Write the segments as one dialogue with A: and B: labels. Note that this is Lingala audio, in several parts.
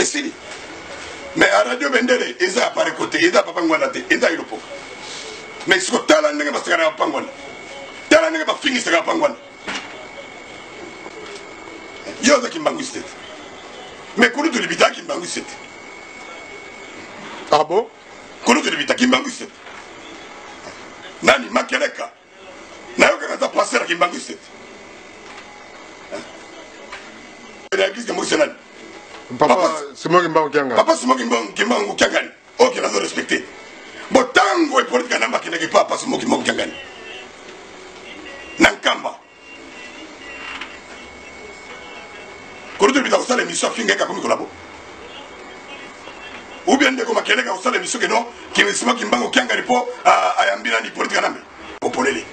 A: Esili. Mais a radio bendele eza ya pareko te, eza papa Ngwanda te, eza Ilopoka. Mais siko tala ndenge basekana ya papa Ngwanda. Tala ndenge bafingisaka papa Ngwanda. Yo oza kimbanguiste te. Mais kulutu libita kimbanguiste te.
B: Ah bon?
A: Kulutu libita kimbanguiste te. Nani Makeleka nayokaka aza pasteur ya kimbanguiste te. Na église kimbanguiste nani?
B: Papa Simon Kimbangu Kiangani.
A: Papa Simon Kimbangu Kiangani. Ok, nazo respecter. Bo tango Hippolyte Kanambe akendaki pa Papa Simon Kimbangu Kiangani. Na Nkamba. Kolutu bita kosala émission afinga eka komi kolabo. Ou bien ndeko Makeleka kosala émission ke non, Simon Kimbangu Kiangani po ayambi nani Hippolyte Kanambe. Popolele.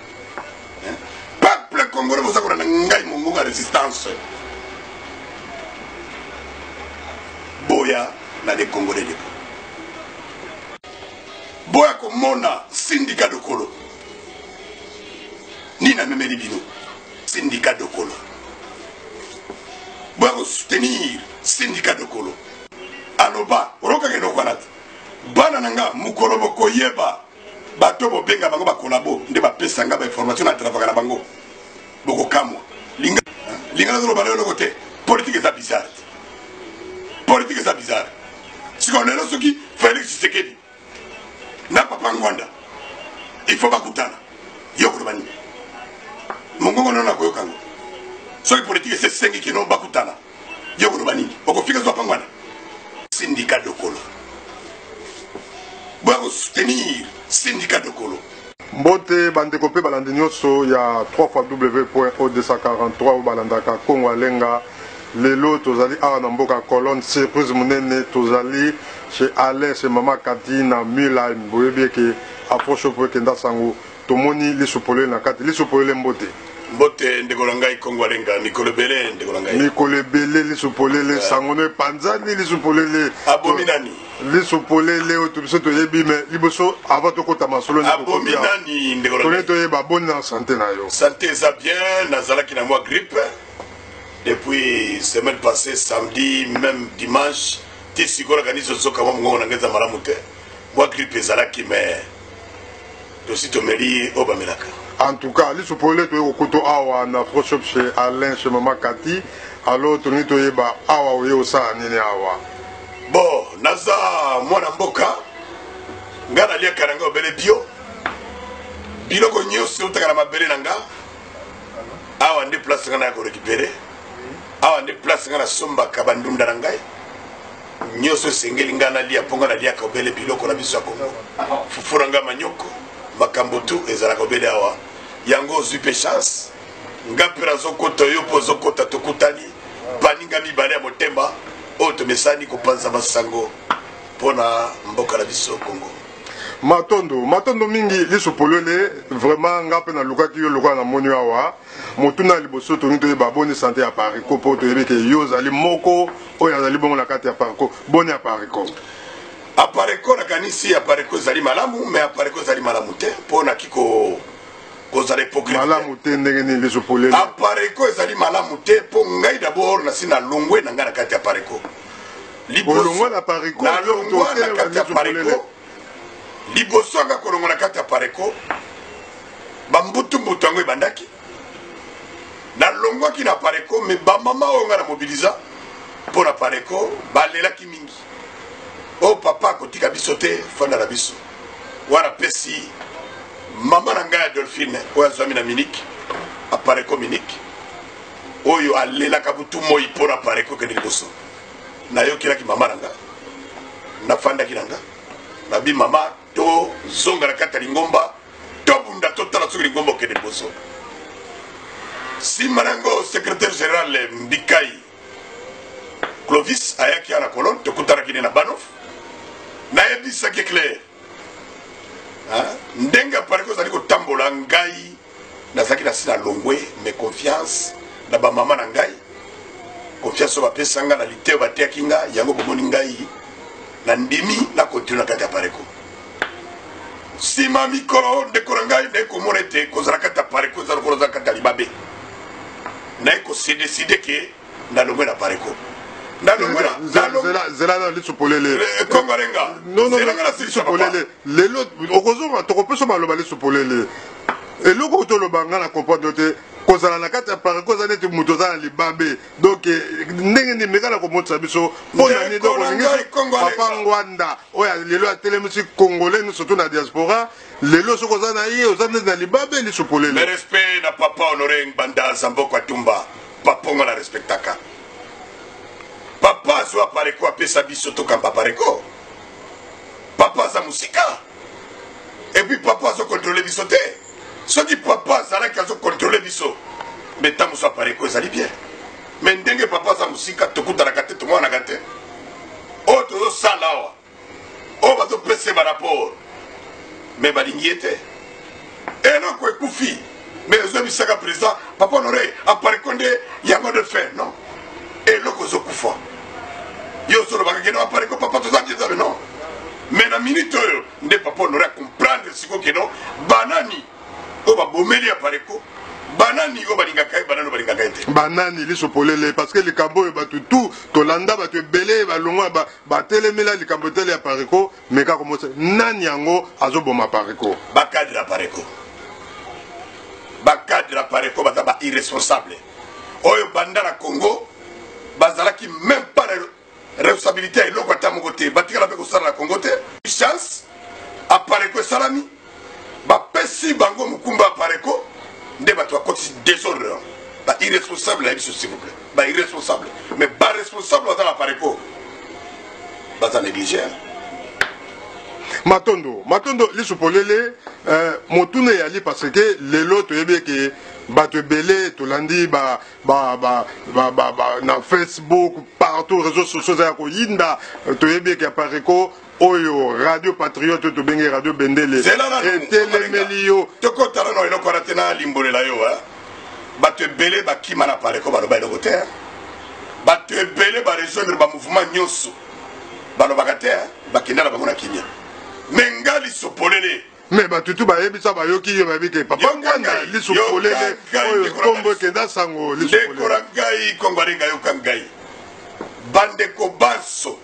A: Peuple congolais boza kolanda ngai mongongo ya résistance. Boya na les Congolais debout. Boya komona Sindika Dokolo. Nini amemeli bino? Sindika Dokolo. Boya kosoutenir Sindika Dokolo. Aloba, olokaka eloko wana te. Bana na nga mokolo bokoyeba bato bobenga bango bakolabo nde bapesa nga bainformation na travaka na bango bokokamwa. Linga linga nazoloba na yo eloko te. Politique eza bizarre te. Politique eza bizarre. Sikoyo lelo soki Félix Tshisekedi na papa Ngwanda il faut bakutana, yo koloba nini? Mongongo nono nakoyoka yango. Soki politique esengi kino bakutana, yo koloba nini? Okofika zo papa Ngwanda? Sindika Dokolo. Boya kosoutenir Sindika Dokolo.
B: Mbote bandeko mpe balandi nyonso ya 3xw.o243 oyo balandaka Kongo Alenga. Lelo tozali awa na mboka Cologne, surprise monene, tozali chez Alain, chez Mama Kati na Mülheim. Boyebi eke Afro Shop ekenda sango, tomoni lisu polele na kati. Lisu polele, mbote.
A: Mbote ndeko na ngai Kongo Alenga, mikolo ebele ndeko na ngai.
B: Mikolo ebele lisu polele, sango no epanzani lisu polele.
A: Abomi nani?
B: Lisu polele oyo biso toyebi, mais liboso avant tokota masolo
A: abomi nani ndeko na ngai?
B: Toyeba boni na santé na yo.
A: Santé eza bien, nazalaki na mwa grippe depuis semaine passée samedi même dimanche ti sikoyo nakanisi ozoka mwa mongongo na ngai eza malamu te. Mwa grippe ezalaki mais tosi tomeli oyo bamelaka.
B: En tout cas, lisu polele toye kokuto awa na Afro Shop chez Alain, chez Mama Kati. Alors tolingi toyeba awa oye osala nini awa?
A: Bon, naza mwana mboka, nga naliaka na nga obele bio, biloko nyonso eutaka na mabele na nga. Awa nde place nga naya korécupérer, awa nde place nga nasombaka bandunda na ngai nyonso esengeli nga nalia, mpo nga naliaka obele biloko na biso ya Kongo. Fufu na nga manyoko, makambo tu ezalaka obele awa. Yango ozwi mpe chance, nga mpe nazokota, yo mpe ozokota, tokutani baninga mibale ya motema oyo tomesani kopanza masango mpo na mboka na biso Kongo.
B: Matondo, matondo mingi lisu polele. Vraiment nga mpe nalukaki yo lokola namoni yo awa. Motuna ya liboso tolingi toyeba boni santé ya Parico, mpo toyebi ke yo ozali moko oyo azali bongo na kati ya Parico. Boni ya Parico?
A: Apareco nakanisi Apareco ezali malamu, mais Apareco ezali malamu te mpo naki kozala hypocrite.
B: Malamu te ndenge nini lisu polele?
A: Apareco ezali malamu te mpo ngai d'abord nasi nalongwe na ngai na kati ya Apareco.
B: Olongwa na Pareco?
A: Nalongwa na kati ya Pareco. Liboso anga kolongwa na kati ya Pareco, bambutumbutu yango ebandaki. Nalongwaki na Pareco, mais bamama oyo nga na mobiliza mpo na Pareco balelaki mingi. O papa akotika biso te, fanda na biso. Wana pesi mama na ngai Adolphine oyo azwami na Munich, Apareco Munich, oyo alelaka butu moi mpo na Pareco ekende liboso. Nayokelaki mama na nga, nafandaki na nga, nabi mama tozonga na kati ya lingomba, tobunda totala soki lingomba okende liboso. Nsima na yango secrétaire général Mbikai Clovis ayaki awa na Cologne, tokutanaki ne na Banof, nayebisaki clair ndenge Apareco ozali kotambola, ngai nazalaki na si na longwe, mais confiance na bamama na ngai, confiance oyo bapesa nga na liteyo bateyaki nga yango, bomoni ngai na ndimi na continue na kati ya Apareco. Nsima mikolo ndeko na ngai naye komona ete kozala kati ya Apareco eza lokola oza kati ya libabe. Naye kose décider ke nalongwe na Apareco.
B: Zela na liso polele.
A: Kongo Alenga. Zela nga nasilisa, papa.
B: Polele lelo okozonga, tokopesa maloba liso polele. Eloko oyo toloba, nga na comprendre te, kozala na kati ya Apareco eza neti moto oza na libabe. Donc ndenge nini? Meka na komonisa biso mpo na nini. Donc olingisi papa Ngwanda oyo lelo atelemisi Congolais surtout na diaspora. Lelo soki oza na ye, oza neti na libabe, liso polele.
A: Mais respect na papa Honoré Ngbanda Zamboko Atumba. Papa ngo na respectaka. Papa azwa Apareco, apesa biso tokamba Apareco. Papa aza mosika et puis papa azocontrôle biso te. Soki papa azalaki azocontrôle biso, mais ntango mosu Apareco ezali bien. Mais ndenge papa aza mosika, tokutanaka te, tomonanaka te. Oyo tozosala awa, oyo bazopesa barapport, mais balingi ye te. Eloko ekufi, mais ezoyebisaka président papa Honoré Apareco nde yango de fin. Non, eloko ezokufa, yo ozolobaka keno Apareco, papa, toza bien, nzambe. Non, mais na minute oyo nde papa Honoré acomprendre sikoyo keno banani oyo babomeli Apareco, banani oyo balingaka ye, banani oyo balingaka ye te.
B: Banani, liso polele? Parce que likambo oyo bato tu tolanda, bato ebele balongwa, batelemela likambo etele ya Apareco. Mais kaka komosa nani yango azoboma Apareco?
A: Bacadre Apareco, bacadre Apareco baza ba irresponsable oyo banda na Congo bazalaki même pas na responsabilité ya eloko ata moko te. Batikala mpe kosala na Congo te. Chance Apareco esalami, bapesi bango mokumba Apareco, nde bato bakotisi désordre. Ba irresponsable na biso, s'il vous plaît, ba irresponsable. Mais baresponsable baza na Apareco, baza négligé.
B: Matondo, matondo, liso polele. Motuna eyali parce que lelo toyebi eke bato ebele tolandi ba, ba, ba, ba, ba, ba, na Facebook, partout, réseaux sociaux eza ya koyinda. Toyebi eke Apareco oyo, Radio Patriote oyo tobengi Radio Bendele, etelemeli yo.
A: Tokotala no eloko wana te. Nalimbolela yo, bato ebele bakima na Apareco, baloba eloko te. Bato ebele barejoindre bamouvement nyonso, balobaka te, bakenda na bango na kimia. Mais nga, liso polele.
B: Mais bato tu bayebisa, bayoki yo, bayebi ke papa Ngwanda, liso polele, oyo nkombo ekenda sango, liso.
A: Ndeko na ngai Kongo Alenga, yoka ngai. Bandeko banso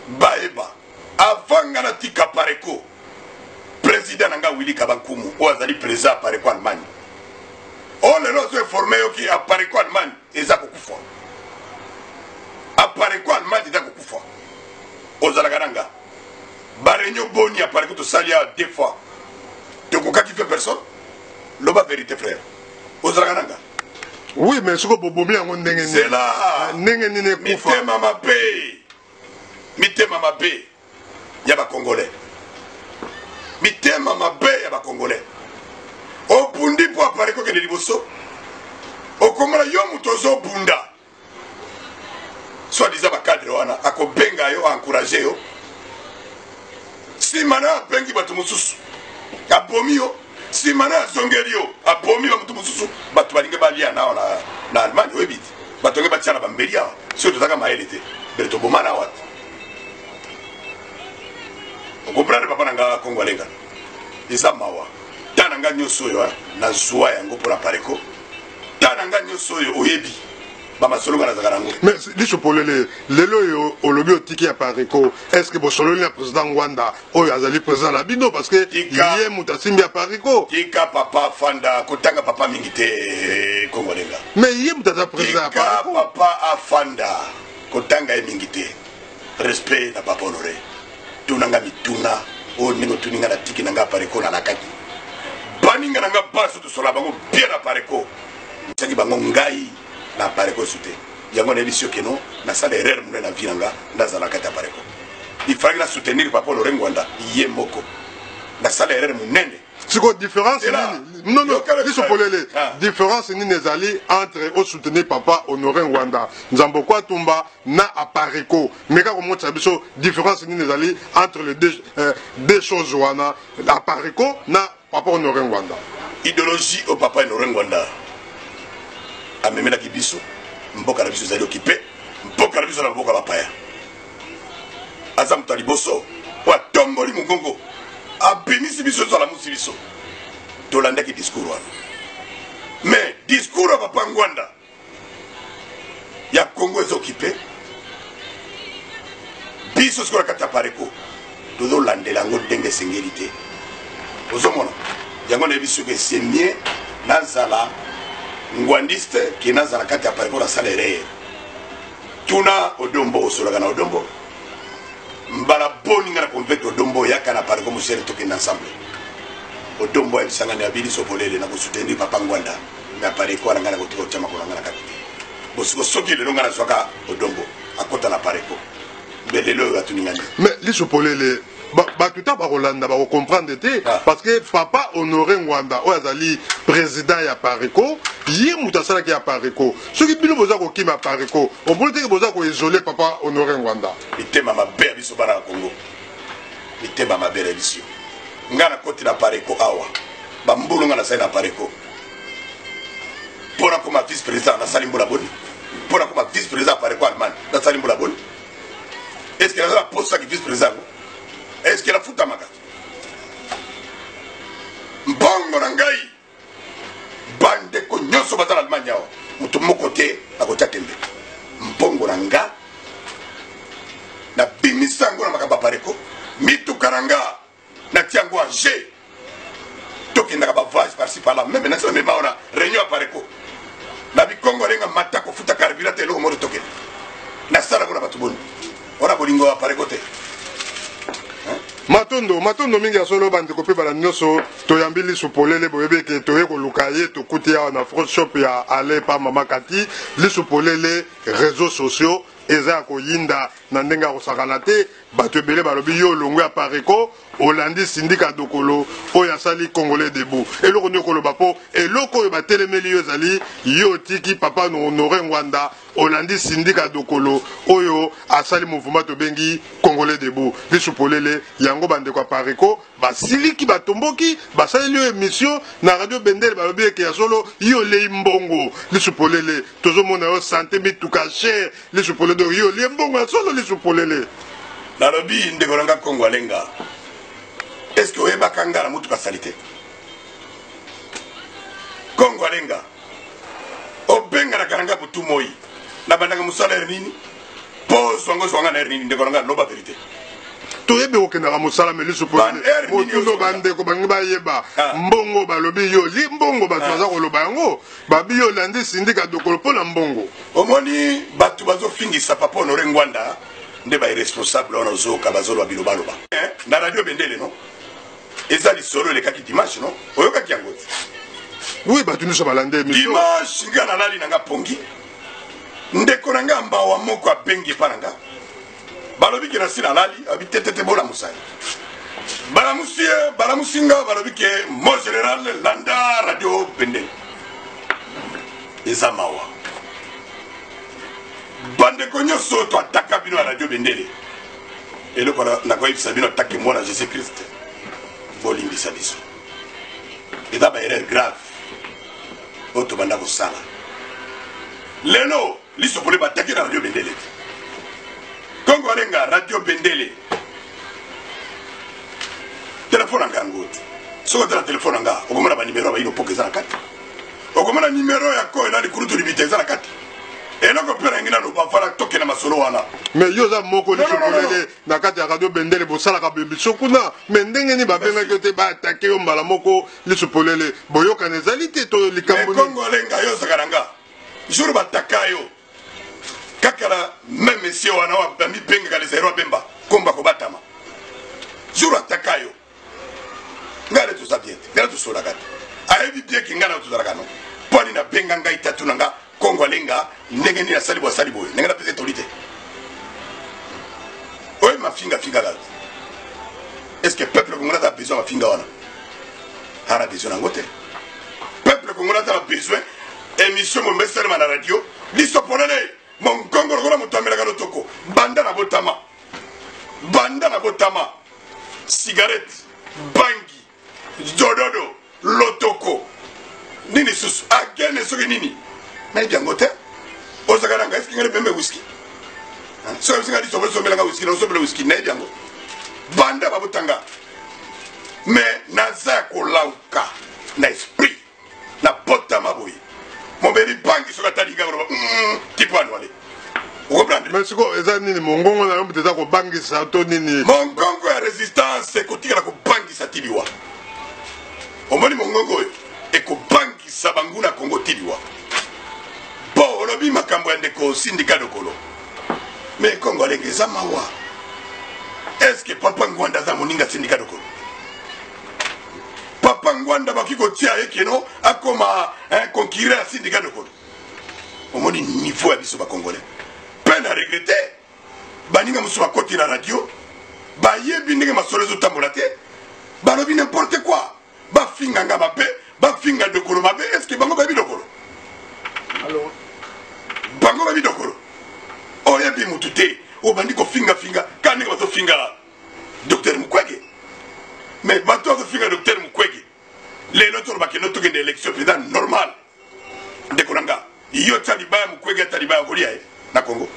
A: bayeba, avant nga natika Apareco, président na nga Willy Kabankumu, oyo azali président Apareco Allemagne, oyo lelo azo informe yoki Apareco Allemagne eza kokufa. Apareco Allemagne eza kokufa. Ozalaka na nga baréunion boni Apareco tosali awa? Deux fois tokokaki 20 personnes. Loba vérité, frère, ozalaka na nga.
B: Oui, mais sikoyo bobomi yango ndenge nini?
A: Zela.
B: Ndenge nini ekufa?
A: Mitema mabe, mitema mabe ya bacongolais, mitema mabe ya bacongolais. Obundi mpo Apareco okende liboso, okomona yo moto ozobunda, soi-disant bacadre wana akobenga yo, aencourage yo, nsima na abengi bato mosusu, abomi yo, nsima na azongeli yo, abomi bamoto mosusu. Bato balingi balia na awa na Allemagne, oyebi te, bato nge batia na bambeli awa. Soki tozalaka mayele te, mbele tobomana awa te. Okomprendre, papa na nga Kongo Alenga? Eza mawa. Ta na nga nyonso oyo nazwa yango mpona Apareco. Ta na nga nyonso oyo oyebi, bamasolo nga nazalaka nango.
B: Mais liso polele, lelo oyo olobi otiki Apareco, est ce que bosololi na président Ngwanda oyo azali président na bino? Parce que ye moto asimbi Apareco.
A: Tika papa afanda, kotanga papa mingi te, Kongo Alenga.
B: Mais ye moto aza président ya
A: Tika
B: Apareco.
A: Papa afanda, kotanga ye mingi te. Respect na papa Honoré. Tunanga mituna oyo ndenge otuni nga. Natiki na nga Apareco, nalakaki baninga na nga baso, tosola bango bien. Apareco saki bango, ngai na Apareco esu te. Yango nayebi si okeno nasala erreur monene na vie na nga. Nazala kati Apareco, il fallait na soutenir papa Honoré Ngwanda ye moko. Nasala erreur monene.
B: Sikoyo différence nini? Non, non, biso polele. Différence nini ezali entre osoutenir papa Honoré Ngwanda Nzambo ko Atumba na Apareco? Mais kaka komonisa biso différence nini ezali entre les deux choses wana, Apareco na papa Honoré Ngwanda.
A: Idéologie oyo papa Honoré Ngwanda amemelaki biso, mboka na biso ezali occupé, mboka na biso na mboka bapaya. Aza moto ya liboso oyo atomboli mongongo, abimisi biso, ezo alamusi biso. Tolandaki discours wana. Mais discours ya papa Ngwanda ya Congo eza occupé. Biso sikoyo na kati ya Apareco tozolandela yango ndenge esengeli te. Ozomona yango, nayebi soki c'est mieux nazala ngwandiste ke nazala kati ya Apareco nasala erreur. Tuna Odombo, osolaka na Odombo mbala boni? Nga na convaincre Odombo, yaka na Apareco mosere, tokende ensemble. Odombo ayebisanga na biliso polele na kosoutenir papa Ngwanda, mais Apareco wana ngai nakotika kotya makolo na ngai na kati te. Bosiko soki lelo ngai nazwaka Odombo akota na Apareco, mbe lelo oyo atuni ngai nde.
B: Mais liso polele, bato ta bakolanda, bakocomprendre te.
A: Ah.
B: Parce que papa Honoré Ngwanda oyo azali président ya Apareco, ye moto asalaki ya Apareco. Soki bino boza kokima Apareco, omoni teke boza koisole papa Honoré Ngwanda.
A: Mitema mabe ya biso bana ya Congo, mitema mabe na biso. Ngai nakoti na Apareco awa, bambulu ngai nasali na Apareco mpo nakoma vice président, nasali mbula boni? Mpo nakoma vice président Apareco Allemagne, nasali mbula boni? Est ce que naza na posaki vice président yango? Est ce que nafutamaka mbongo na ngai? Bandeko nyonso baza na Allemagne awa, moto moko te akotya tembe. Mbongo na nga nabimisa yango na makambo ya Apareco. Mituka na nga natia yango en jeu, tokendaka bavoyage par-ci par-là. Même nasala mema wana réunion ya Apareco na bikongo alenga mata kofuta carburant te, eloko moko tokende. Nasala yango na bato boni wana bolingo ya Apareco te.
B: Matondo, matondo mingi ya solo. Bandeko mpe bala nyonso, toyambi Lisu Polele. Boyebi eke toye koluka ye, tokuti awa na Front Shop ya Ale pa Mama Kati. Lisu Polele, réseaux sociaux eza ya koyinda na ndenge ya kosakana te. Bato ebele balobi yo olongwe ya Apareco, olandi Sindika Dokolo oyo asali Congolais Debout. Eloko nini okoloba? Mpo eloko oyo batelemeli yo ezali yo otiki papa Honore Ngwanda, olandi Sindika Dokolo oyo asali mouvement tobengi Congolais Debout. Lisu Polele, yango bandeko ya Apareco basiliki, batomboki, basaleli yo émission na Radio Bendele, balobi eke ya solo yo olei mbongo. Lisu Polele, tozomona yo sante, mituka cher. Lisu Polele, donc yo olie mbongo ya solo, Lisu Polele?
A: Nalobi, ndeko na nga Kongo Alenga, est ce que oyebaka nga na motuka sali te? Kongo Alenga, obenganaka na nga butu moi, nabandaka mosala heure nini? Mpo ozwango zwanga na heure nini? Ndeko na nga, loba verité.
B: Toyebi kokendaka mosala, mais Lisu
A: Ban heure nini
B: motuno
A: ozwaka?
B: Bandeko bangi bayeba.
A: Ah.
B: Mbongo, balobi yo li mbongo, bato
A: Ah.
B: baza koloba yango, babi yo olandi Sindika Dokolo mpo na mbongo.
A: Omoni bato bazofingisa papa Honore Ngwanda nde bairresponsable wana, ozoyoka bazoloba bilobaloba. Eh, na Radio Bendele no eza lisolo elekaki dimanche, no oyokaki yango te?
B: Oui, bato nyonso balanda émission.
A: Dimanche nga nalali na nga pongi, ndeko na nga mbawa moko abengi epa na nga, balobi ke nasi nalali, abi tetete, bolamusa ye. Balamusi ye, balamusi nga, balobi ke mon général, landa Radio Bendele. Eza mawa, bandeko nyonso oyo toataka bino ya Radio Bendele. Eloko nakoyebisa bino, atake mwana Jésus Christ, bolimbisa biso. Eza baerreur grave oyo tobanda kosala. Lelo lisopole bataki na Radio Bendele te. Kongo Alenga, Radio Bendele, telefone na nga yango te. Soki otala telefone na nga, okomona banimero ya baino poka eza na kati, okomona nimero ya koyo na likulutu libita eza na kati. Eloko mpe nangi naloba, fala tokende masolo wana.
B: Mais yo oza moko.
A: Non, non, non, non.
B: Lisu Polele, na kati ya Radio Bendele bosalaka bebiso kuna, mais ndenge nini babengaki yo te, baatake yo mbala moko? Lisu Polele, boyokana ezali te to likambo nini?
A: Kongo Alenga, yo ozalaka na nga jour bataka yo kaka na même monsieur wana oyo bamibengaka les héros Bemba, komba kobatama. Jour ataka yo, ngai nde toza bien te, ngai tosolaka te. Ayebi bien ke ngai na tozalaka no. Mpo ani nabenga ngai tatu na nga Kongo Alenga, ndenge nini asali boye, asali boye, ndenge napesa etoli te. Oyo mafinga finga kaka, est ce que peuple congolais aza besoin mafinga wana? Ana besoin nango te. Peuple congolais aza na besoin émission mombe esalema na radio. Liso Polele, mongongo lokola moto amelaka lotoko. Banda na botama, banda na botama, cigarette, bangi, zododo, lotoko, nini susu, agene, soki nini, nayebi yango te. Ozalaka na ngai, eske ngai pembe whisky? Soki bisinga liso osombelanga whisky, naosombela whisky, nayebi yango. Banda babotanga, mais naza ya kolauka na esprit, nabotama boye. Momeli bangi soki atali ngai, oloba tipo anwale, okomprendre. Ocomprendre?
B: Mais sikoyo eza nini mongongo na yo moto eza kobangisa to nini?
A: Mongongo ya resistance ekotikala kobangisa ti liwa. Omoni mongongo oyo ekobangisa banguna Congo ti liwa. Bo olobi makambo ya ndeko Sindika Dokolo. Mais Congo alenge eza mawa. Est-ce que Papa Ngwanda aza moninga Sindika Dokolo? Papa Ngwanda bakoki kotia ye keno akoma concurrent ya Sindika Dokolo. Omoni niveau ya biso ba Congolais. Peine à regretter. Baninga mosusu bakoti na radio, bayebi ndenge masolo ezotambola te, balobi n'importe quoi, bafinga nga mabe, bafinga Dokolo mabe. Est ce que bango bayebi Dokolo?
C: Alors,
A: bango bayebi Dokolo? Oyebi mutu te, obandi kofingafinga kaka ndenge bazofinga Docteur Mukwege. Mais bato bazofinga Docteur Mukwege lelo toloba kendo tokende élection président normal. Ndeko na nga, yo tia libaya Mukwege ata libaya okolia ye na Congo,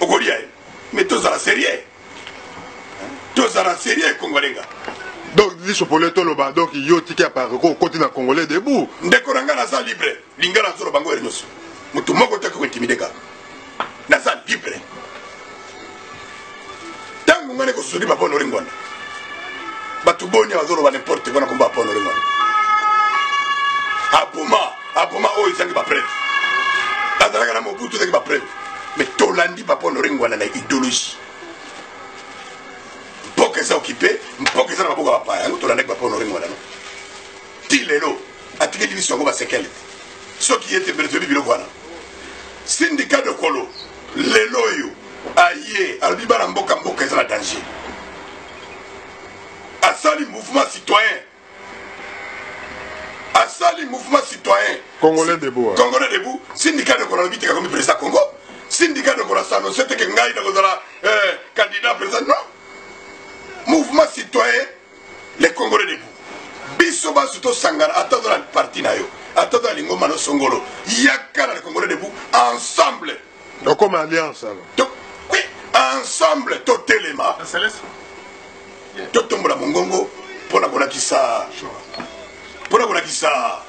A: okolia ye. Mais tozala sérieux, tozala sérieux Congo alenga.
B: Donc liso pole toloba, donc yo tiki ya pareko okoti na Congolais debout.
A: Ndeko na nga, naza libre, linga nazoloba ngo ere nyonso, motu moko te akoki ka, naza libre. Ntango ngai nakosoli Papa Honore Ngwanda, bato boni bazoloba n'importe quoi na kombo ya Papa Honore Ngwanda. Aboma, aboma oyo ezangi bapreuve, azalaka na Mobutu ezangi bapreuve. Mais tolandi Papa Honore Ngwanda na idéologie. Mboka eza occupé, mboka eza na maboko ya bapaya, yango tolandaki Papa Honore Ngwanda no ti lelo atikeli biso yango basekele te. Soki ye te mbele toyebi biloko wana. Sindika Dokolo lelo oyo aye alobi bana mboka, mboka eza na danger, asali mouvement citoyen, asali mouvement citoyen
B: Congolais debout,
A: Congolais debout. Sindika Dokolo alobi te kakomi président Congo. Sindika Dokolo asanonse te ke ngai nakozala candidat président, non. Mouvement citoyen les Congolais debout, biso baso tosangana, ata oza na parti na yo, ata oza na lingomba no songolo, yaka na les Congolais debout ensemble.
B: Donc comme alliance alors.
A: Donc, oui, ensemble totelema, totombola mongongo mpona kolakisa, mpona kolakisa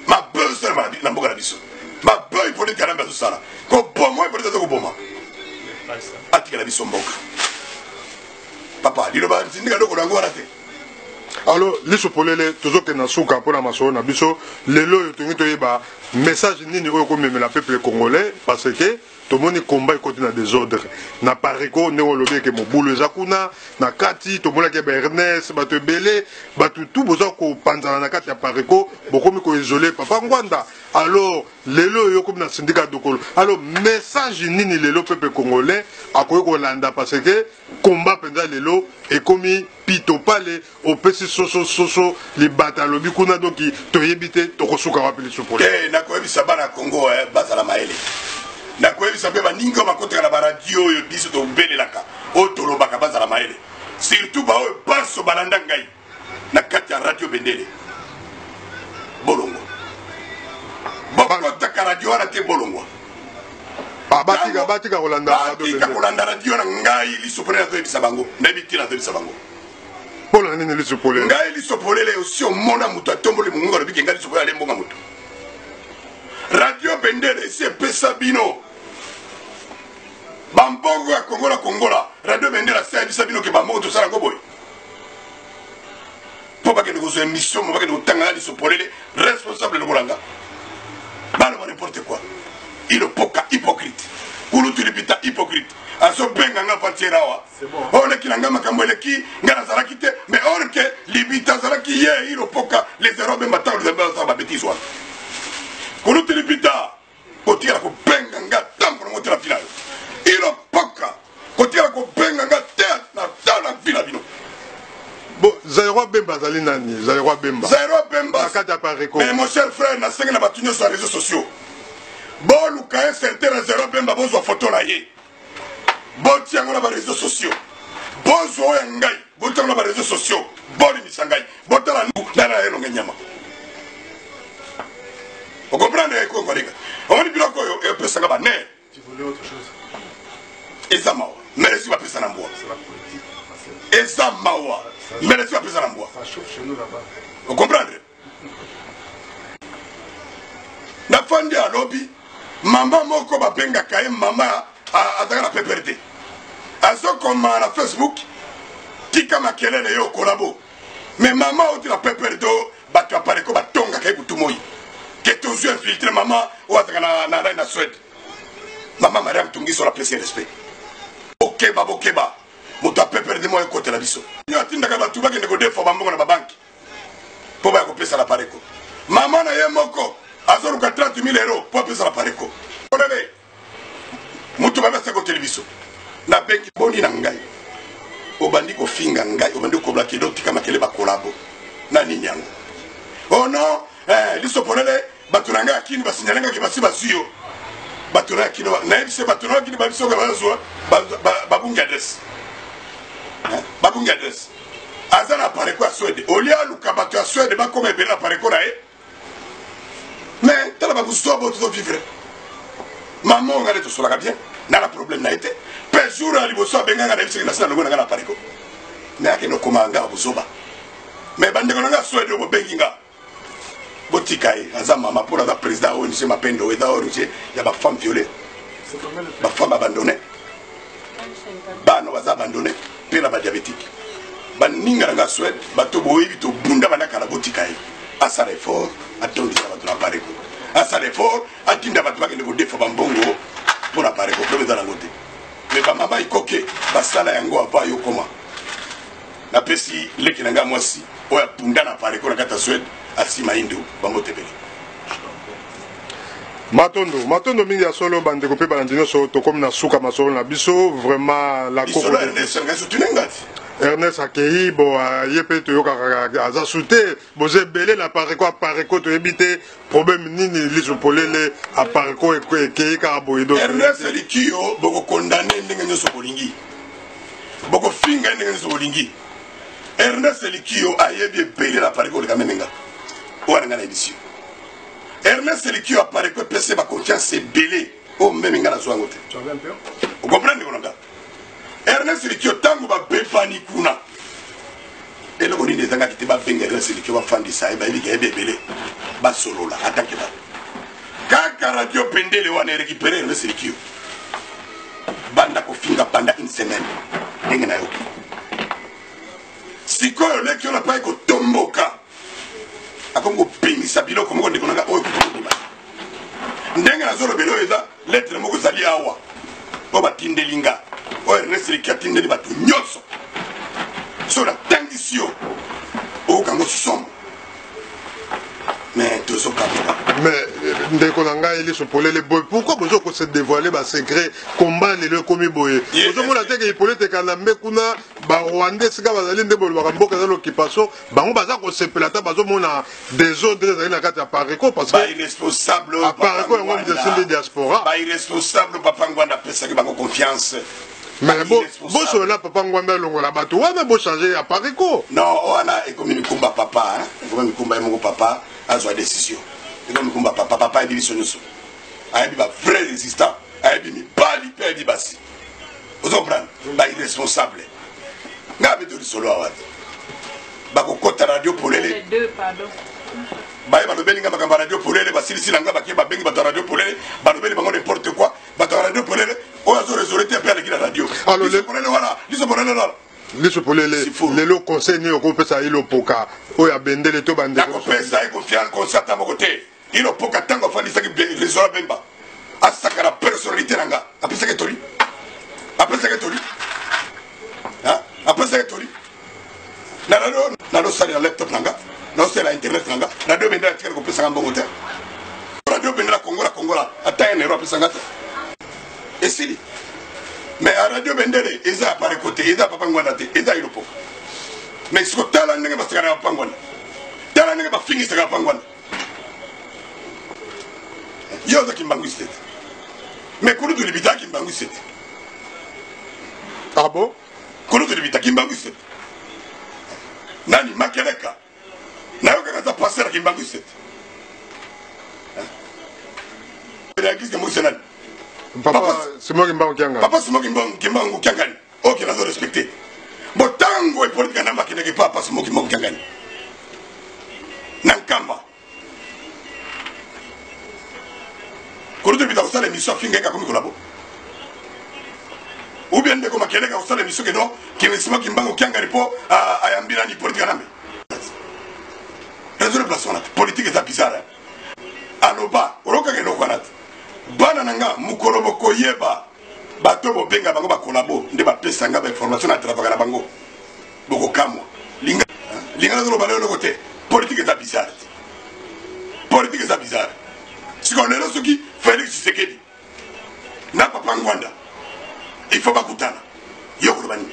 A: mabe osala na mboka na biso, mabe oyo Hippolyte Kanambe azosala, koboma oyo Hippolyte aza koboma, atikela biso mboka. Papa, liloba Sindika Dokolo yango wana te.
B: Alors liso polele, tozokende na suka mpona masolo na biso lelo oyo. Tolingi toyeba message nini oyo komemela peuple congolais, parce que tomoni combat ekoti na désordre na Apareco, ndenge olobi eke mobulu eza kuna na kati. Tomonaki ba Ernest, bato ebele, bato tu boza kopanzana na kati ya Apareco, bokomi koisole Papa Ngwanda. Alors lelo oyo okomi na Sindika Dokolo, alors message nini lelo peuple congolais akoki kolanda? Parce que combat mpenza lelo ekomi pito pale, opesi soso soso libata alobi kuna, donc toyebi te tokosuka wapi lisupole.
A: Te, nakoyebisa bana Congo bazala mayele. Nakoyebisa mpe baninga oyo bakotaka na baradio oyo biso tobelelaka, oyo tolobaka, bazala mayele, surtout baoyo baso balanda ngai na kati ya Radio Bendele. Bolongwa, bokotaka radio wana te, bolongwa.
B: Batika, batika kolanda.
A: Batika kolanda radio na ngai liso polele. Nazoyebisa bango, nayebi ntina nazoyebisa bango.
B: Mpona nini liso polele?
A: Ngai liso polele osi omona moto atomboli mongongo alobi ke ngai liso polele alembonga moto. Radio Bendele esi epesa bino bambongo ya Kongola Kongola. Radio Bendele asi ayebisa bino ke bambongo tosala yango boye mpo bakende kozwa émission mo bakende kotanga na liso polele responsable lokola nga, baloba n'importe quoi. Ilopoka hypocrite, kulutu lipita hypocrite, azobenga nga vantiere awa, oyo oleki na nga makambo eleki nga nazalaki te. Mais or ke libita azalaki ye ilopoka les zero bemba ntango lizambe azosala babétise wana. Kulutu lipita, kotikala kobenga nga ntango nango te na vila yo. Ilopoka, kotikala kobenga nga te na ta na vila bino.
B: Bon, Zairoi Bemba azali nani? Zairoi Bemba
A: Zairoi Bemba
B: na kati ya Apareco.
A: Mais mon cher frère, nasengi na bato nyonso ya réseaux sociaux, boluka un certain na Zairoi Bemba, bozwa photo na ye, botia yango na baréseaux sociaux, bozwa oyo ya ngai, botia yango na baréseaux sociaux, bolimisa ngai, botala nana elonge nyama. Okomprendre ekongo aleka. Omoni biloko oyo epesanga banerfs, eza mawa. Melesi bapesa na mbwa, eza mawa. Melesi bapesa na mbwa, ocomprendre? Nafandi alobi. Mama moko babengaka ye mama azalaka na PPRD. Azokoma na Facebook tika makelele yo kolabo. Mais mama oti na PPRD bato ya pareko batongaka ye butu moi. Ke tozwi infiltre mama oyo azalaka na na, na, na Suède. Mama Mariam Tungiso napesi ye respect. Bokeba bokeba moto ya PPRD moko ekotela biso. Yo atindaka bato bakende kodefa bambongo na babanki. mpo baya kopesa na pareko mama na ye moko azoluka 30 000 euro mpo apesa na pareko olele moto babe asekoteli biso nabengi boni na ngai obandi kofinga ngai obandi kobla kedo tika makele bakolabo na nini yango oh non eh, liso polele bato na ngai ya kini basinyale ngaki basi bazwi yo bato na ya kini nayebisi bato na ya kini babiso bazwa babungi adresse babungi adresse aza na pareko ya swede olie aluka bato ya swede bakoma ebele na pareko na ye mais tala babuzoba oyo tozovivre mama oyo ngai nde tosolaka bien na na problème na ye te mpe jour ya liboso abenganga na yebisaki nasi na longo na ngai na pareko mais akende okoma nga buzoba mais bandeko na ngai ya swede oyo bobengi nga botika ye aza mama mpo aza président ong mapendo eza ong ya bafemme violée bafemme abandonné bana baza abandonné mpe na badiabétique baninga na nga suède bato boyebi tobunda banda kala botika ye asala effort atondisa bato na pareko asala effort atinda bato bakende kodefa bambongo mpo na pareko problème eza nango te me bamama ikoke basala yango avant yo koma Napesi leki na ngai mwasi oyo abunda na pareko na kati ya Suède asima indo bambote ebele.
B: Matondo, matondo mingi ya solo bandeko mpe balandi nyonso, tokomi na suka masolo na biso vraiment la
A: koko
B: Ernest akei bo ye mpe toyokaka aza su te boza ebele na pareko apareko toyebi te problème nini lisu polele apareko ekei kaka boye
A: Ernest Likiyo bokokondane ndenge nyonso bolingi bokofinga ye ndenge nyonso bolingi ernest likiyo ayebi ebele na pareko koleka meme nga oyo na ngai nayebisi yo ernest likiyo apareko epesi ye baconfiance ebele oyo meme nga nazwa yango te okomprendre ndeko na nga ernest likiyo ntango babebani kuna eloko nini ezangaki te babenga ernest likiyo bafandisa ye bayebi kayebi ebele basolola atake bato kaka radio pendele wana erekipere ernest likiyo banda kofinga pendant une semaine ndenge nayoki sikoyo leki oyo napai kotomboka akomi kobimisa biloko moko ndeko nanga oyo kotondima ndenge nazolobela oyo eza lettre moko ezali awa oyo batindeli nga oyo ernest liki atindeli bato nyonso so natangisi yo okokango somo mais tozokanga
B: mais euh, ndeko na ngai liso polele boye pourquoi bozo ko se dévoiler ba secret combat lelo ekomi boye ozomona te ke Hippolyte Kanambe kuna ba rwandais esika bazali nde bolobaka mboka eza l'occupation bango baza kosepela ata bazomona désordre ezali na kati ya pareco parce que
A: irresponsable
B: apareco yango moto esimbi diaspora
A: ba irresponsable papa ngwanda apesaki bango confiance
B: mais bosolola papa ngwanda alongola bato wana bochange ya pareco
A: non wana ekomi mikumba papa ekomi mikumba ye moko papa azwa décision ekomi mikumba papa papa ayebi biso nyonso ayebi ba vrai résistant ayebi mibali mpe ayebi basi ozo comprendre ba irresponsable ngai abeto lisolo awa te bakokɔta radio polele baye balobeli nga makambo ya radio polele basilisi na nga bakie babengi bato ya radio polele balobeli bango n'importe quoi bato ya radio polele oyo azo raisonne te mpe aleki na radio liso polele wana liso polele wana
B: liso polele lelo conseil nini okopesa ilopoka oyo abendele to bandeko
A: nakopesa ye confiance conseil ata moko te ilopoka ntango afandisaki raisona bemba asaka na personnalité na nga apesaki toli apesaki toli apesaki toli nalosalela laptop na nga naosalela internet na nga radio bendela atikali kopesanga mbongo te radio bendela kongola kongola ata un euro apesanga te esili mais a radio bendele eza ya pareko te eza ya papa ngwanda te eza ilopoka mais siko tala ndenge basekana ya papa ngwanda tala ndenge bafingisaka papa ngwanda yo oza kimbanguiste te mais kulutu libita kimbanguiste te
B: ah bon
A: kulutu libita kimbanguiste te nani makeleka nayokaka aza pasteur ya kimbanguiste te eglise kimbanguiste nani
B: papa simon kimbangu kiangani
A: papa simon kimbangu kiangani oke nazo respecte bo ntango epolitika namba akendaki papa simon kimbangu kiangani na nkamba. Mputu bita kosala émission afinga ye kakomi kolabo. Ou bien ndeko makeleka kosala émission ke non kimisima kimbangu kiangani mpo ayambi nani politique anambe. Raison de place wana te. Politique eza bizarre. Hein? Aloba olokaka eloko wana te. Bana na nga mokolo bokoyeba bato bobenga bango bakolabo nde bapesa nga bainformation na travaka na bango bokokamwa. Linga linga nazoloba lelo eloko te. Politique eza bizarre te. Politique eza bizarre. Sikoyo lelo soki Félix Tshisekedi na papa Ngwanda il faut bakutana, yo koloba nini?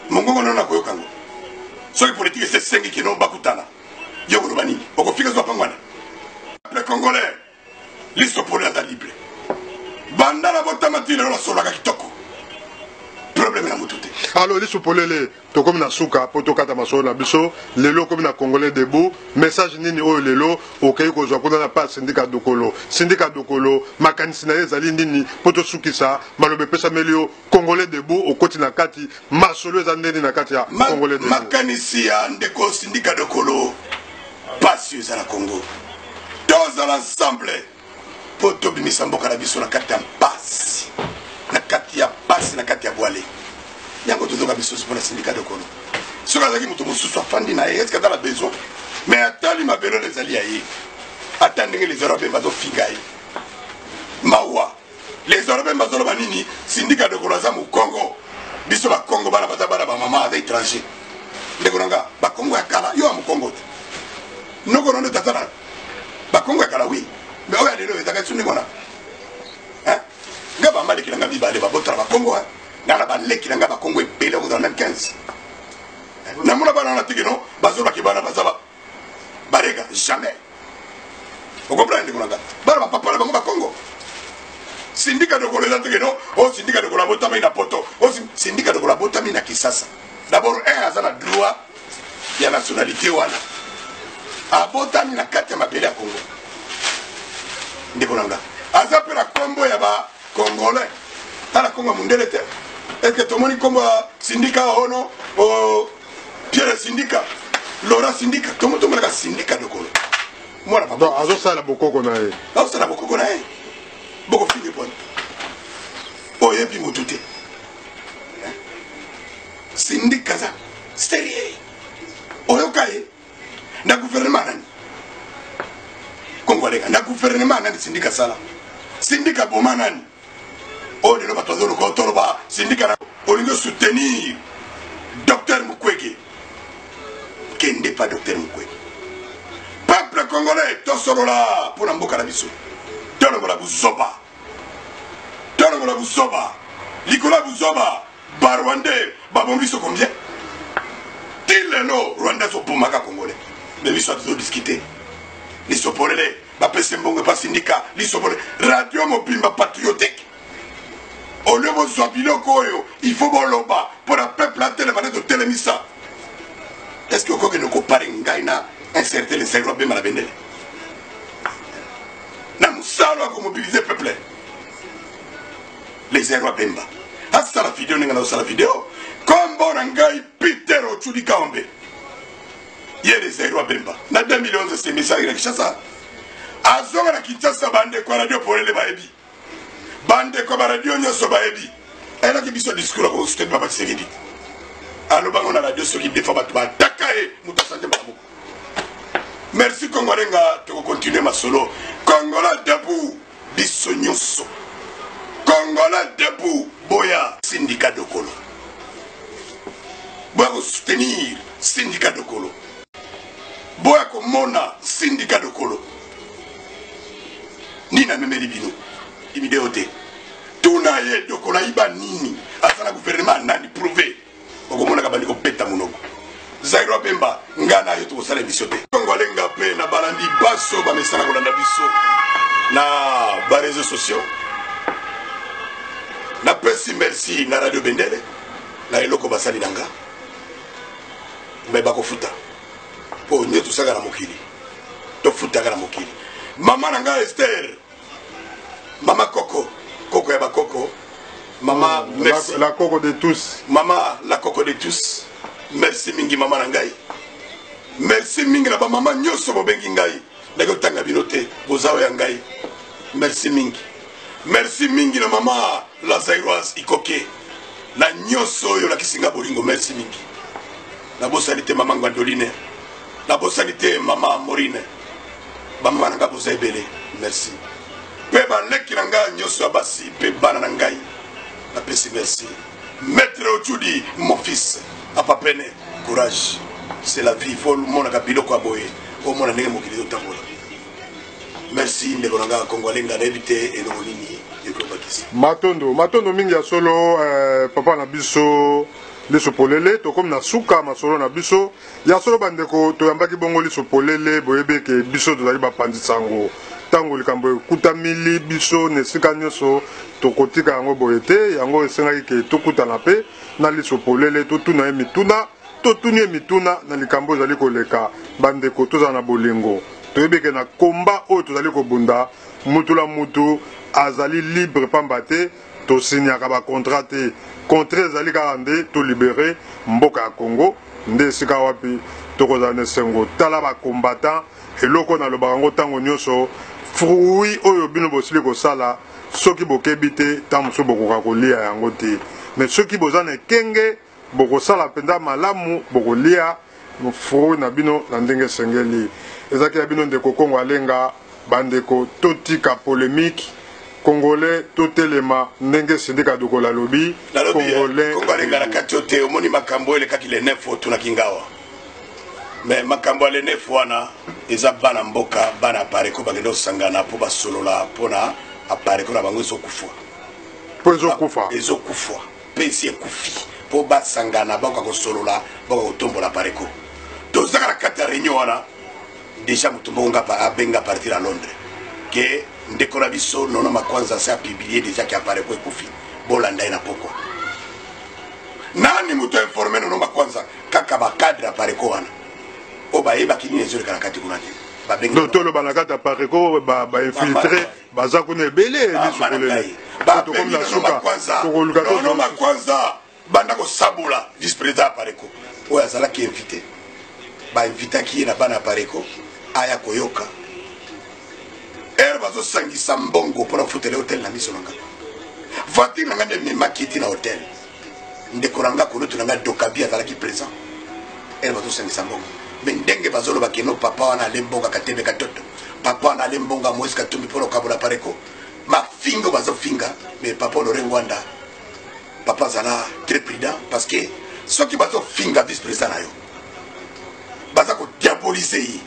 A: Mongongo nano nakoyoka yango. Soki politique ese esengi kino bakutana, yo koloba nini? Okofika zo papa Ngwanda? Le Congolais liso pole aza libre. Banda na botama ti lelo nasololaka kitoko, problème ya motu te.
B: Alors liso polele, tokomi na suka po tokata masolo na biso lelo. Okomi na Congolais debout, message nini oyo lelo okei kozwa kuna na pa Sindika Dokolo? Sindika Dokolo, makanisi na ye ezali nini mpo tosukisa maloba epesameli yo? Congolais debout, okoti na kati masolo eza ndeni na kati ya Congolais debout?
A: Makanisi ya ndeko Sindika Dokolo, pasi eza na Congo, tozala ensemble mpo tobimisa mboka na biso na kati ya mpasi, na kati ya pasi, na kati ya bwale. Yango tozoka biso mpona Sindika Dokolo. Soki azalaki moto mosusu afandi na ye, eske aza na besoin? Mais atali mabele oyo ezali ya ye, ata ndenge les Arabes bazofinga ye, mawa. Les Arabes bazoloba nini? Sindika Dokolo aza mokongo, biso bakongo bana baza bana bamama, aza étranger. Ndeko na nga, bakongo ya kala, yo ya mokongo te, noko nondo tata na bakongo ya kala, oui, mais oyo ya lelo ezalaka biso ndenge wana. Nga bamaleki na nga mibale babotala bakongo, nga na baleki na nga bakongo ebele, okozala meme 15. Namona bana wana teke no bazolobaki bana baza barega, jamais. Okomprendre, ndeko na nga, bana bapapa na bango bakongo. Sindika Dokolo eza teke no o Sindika Dokolo abotami na Poto, o Sindika Dokolo abotami na Kisasa. D'abord un aza na droit ya nationalité wana, abotami na kati ya mabele ya Congo. Ndeko na nga, aza mpe na nkombo ya ba Congolais, tala nkombo ya mondele te. Eke tomoni nkombo ya Sindika ono o Pierre Sindika, Laurent Sindika, tomonaka Sindika Dokolo mwana papa.
B: Donc azosala bokoko na ye.
A: Azosala bokoko na ye, bokofinge pona oyebi motu te. Sindika aza sérieux, oyoka ye na gouvernement nani? Kongo aleka na gouvernement nani? Sindika sala, Sindika boma nani? Oyo lelo bato bazoluka otoloba Sindika na olingi osoutenir docteur Mukwege, kende pa docteur Mukwege. Peuple congolais, tosolola mpo na mboka na biso, tolongola buzoba, tolongola buzoba likolo ya buzoba. Barwandais babombi biso combien? Ti lelo Rwanda azobomaka Congolais, mais biso tozodiskute. Lisopolele bapesi mbongo epa Sindika lisopolele, radio mobimba patriotique. Olio bozwa biloko oyo, il faut boloba mpo na peuple atelema nde totelemisa. Est ce que okokende kopare ngai na incertain le Zaïrois abemba na bendele na mosala ya komobilize peuple? Les Zaïrois Bemba asala video ndenge nazosala video. Kombo na ngai Peter Ochudi Kaombe. Ye les Zaïrois Bemba na 2011 esemisaki na Kinshasa, azonga na Kinshasa. Bandeko ya radio polele bayebi, bandeko ya baradio nyonso bayebi, ayelaki biso discours ya kosuteni papa Tshisekedi. Alobango na radio, soki defa bato bataka ye, moto asante mbala moko. Merci Kongo Alenga, tokokontinue masolo. Congolais debout, biso nyonso Congolais debout. Boya Sindika Dokolo, boya kosoutenir Sindika Dokolo, boya komona Sindika Dokolo nini amemeli bino imideo te. Tuna ye Dokolo ayiba nini, aza na gouvernement nani? Prouve, okomonaka bandi kobeta monoko. Zairo Bemba, nga na yo tokosala émission te. Kongo alenga mpe na balandi baso bamesana kolanda biso na bareseau sociaux, napesi merci na radio Bendele na eloko basali na nga, me bakofuta mpo nde tosaka na mokili, tofutaka na mokili. Mama na nga Ester, mama koko, koko ya bakoko, mama, merci.
B: La koko de tous.
A: Mama la koko de tous, merci mingi mama na ngai. Merci mingi na bamama nyonso bobengi ngai, ndenge otanga bino te, boza oyo ya ngai. Merci mingi. Merci mingi na mama la Zairoise Ikoke na nyonso oyo olakisi nga bolingo. Merci mingi. Nabosani te mama Ngwandoline, nabosani te mama Morine, bamama na nga boza ebele. Merci mpe baleki na nga nyonso ya basi mpe bana na ngai, napesi merci. Maître Ochudi, mon fils, papa pene, courage, c'est la vie. Faut monaka biloko ya boye, omona ndenge mokili ezotambola. Merci ndeko na nga Kongo Alenga, nayebi te eloko nini ekobakisa.
B: Matondo, matondo mingi ya solo papa na biso Liso Polele. Tokomi na suka masolo na biso ya solo. Bandeko, toyambaki bongo Liso Polele. Boyebi eke biso tozali bapanzi sango. Ntango likambo ekutamili biso na esika nyonso, tokotika yango boye te. Yango esengaki ke tokutana mpe na Liso Polele, totuna ye mituna. Totuni ye mituna na likambo ezali koleka. Bandeko, tozala na bolingo. Toyebi eke na komba oyo tozali kobunda, mutu na mutu azali libre, pamba te tosignaka ba contrat te. Contrat ezali kaka nde tolibere mboka ya Congo, nde esika wapi tokozala na esengo. Tala ba combattant, eloko nalobaka yango ntango nyonso, fruit oyo bino bosili kosala, soki bokebi te, ntango mosusu bokoka kolia yango te. Mais soki boza na ekenge, bokosala mpenza malamu, bokolia fruit na bino na ndenge esengeli. Ezalaki ya bino ndeko Kongo Alenga. Bandeko, totika polemique. Congolais, totelema ndenge Sindika Dokolo alobi.
A: Nalobi
B: Congolais
A: Kongo Alenga na kati yo te. Omoni makambo oyo elekaki le 9, otunaki ngawa, mais makambo ya le 9 wana eza bana mboka, bana Apareco bakende kosangana mpo basolola mpona Apareco na bango ezokufwa.
B: Mpo ezokufa.
A: Ezokufwa mpe esi ekufi, mpo basangana, bakoka kosolola, bakoka kotombola Apareco. Tozaka na kati ya réunion wana déjà, moto moko nga abenga partir à Londres ke ndeko na biso Nono Makwanza se apublie déjà ke Apareco ekufi, bolanda ye na pokwa. Nani moto informe Nono Makwanza? Kaka bacadre Apareco wana oyo bayebaki nini ezoleka na kati kuna te. Babengi.
B: Donc toloba na kati ya Apareco bainfiltré baza kuna ebele. Liso Polele, tokomi na suka, tokoluka.
A: Nono Makwanza banda kosabola vice président Apareco oyo azalaki invité. Bainvitaki ye na bana Apareco aya koyoka ere bazosangisa mbongo mpona kofutela hotel. Na miso na nga, voiture na nga nde ememaki eti na hotel. Ndeko na nga, kolutu na nga Dokabi azalaki présent ere bazosangisa mbongo. Mais ndenge bazoloba keno papa wana ale mbongo akatebe katoto, papa wana ale mbongo ya Moïse Katumbi mpona kokabola Apareco, mafingo bazofinga. Mais papa Honore Ngwanda, papa azala très prudent, parce que soki bazofinga vice président na yo, baza kodiabolize ye,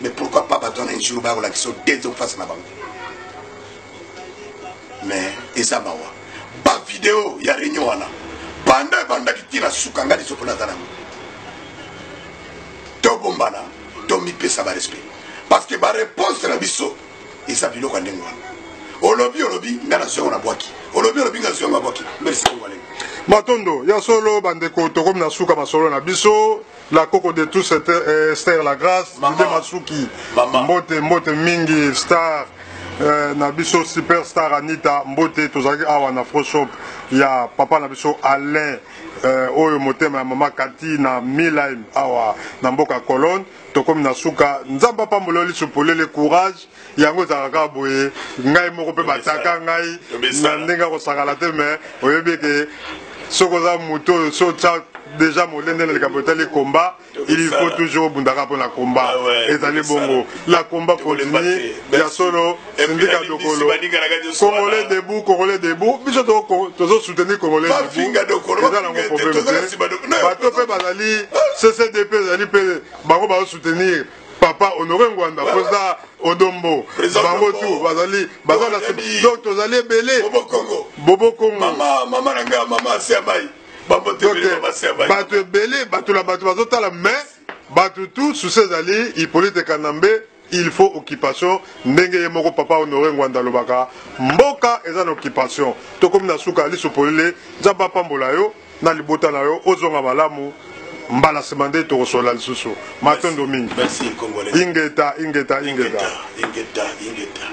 A: mais pourquoi pas bato wana un jour baya kolakisa yo deuxième face na bango? Mais eza mawa. Bavideo ya réunion wana, banda ebandaki ntina suka, nga liso mpona aza nango. Tobombana, tomipesa barespect, parce que baréponse na biso eza biloko ya ndenge wana. Olobi, olobi, nga nazwi yango na bwaki. Olobi, olobi, nga nazwi yango na bwaki. Merci Kongolais.
B: Matondo ya solo. Bandeko, tokomi na suka masolo na biso. La coco de tous, Esther la Grâce.
A: Mama.
B: Nde Masuki.
A: Mama.
B: Mbote, mbote mingi, star na biso, superstar Anita, mbote. Tozalaki awa na Fro Shop ya papa na biso Alain, oyo motema ya mama Kati na Milheim, awa na mboka Cologne. Tokomi na suka. Nzambe apambola yo, Liso Polele. Courage, yango ezalaka kaka boye. Ngai moko mpe bataka ngai na ndenge ya kosakala te, mais oyebi eke soki oza moto oyo so otya déjà molende na likambo etali komba, il faut toujours obundaka mpo na komba.
A: Ah ouais,
B: ezali bongo, la combat continue ya solo. Sindika Dokolo, Congolais debout, Congolais debout. Biso tozosoutenir Congolais debout, eza nango problème te. Bato mpe bazali CCDP, ezali mpe bango bazosoutenir papa Honoré Ngwanda, président Odombo, bango tu bazali, baza na. Donc tozali ebele. Bobo Kongo,
A: mama na ngai, mama Asiamai.
B: Bato ebele, bato na bato bazotala, mais bato tout susi ezali Hippolyte Kanambe. Il faut occupation, ndenge ye moko papa Honore Ngwanda alobaka, mboka eza na occupation. Tokomi na suka. Liso Polele, Nzambe apambola yo na libota na yo, ozonga malamu. Mbala nsima nde tokosola lisusu. Matondo mingi.
A: Merci Congolais.
B: Ingeta, ingeta, ingeta.
A: Ingeta, ingeta.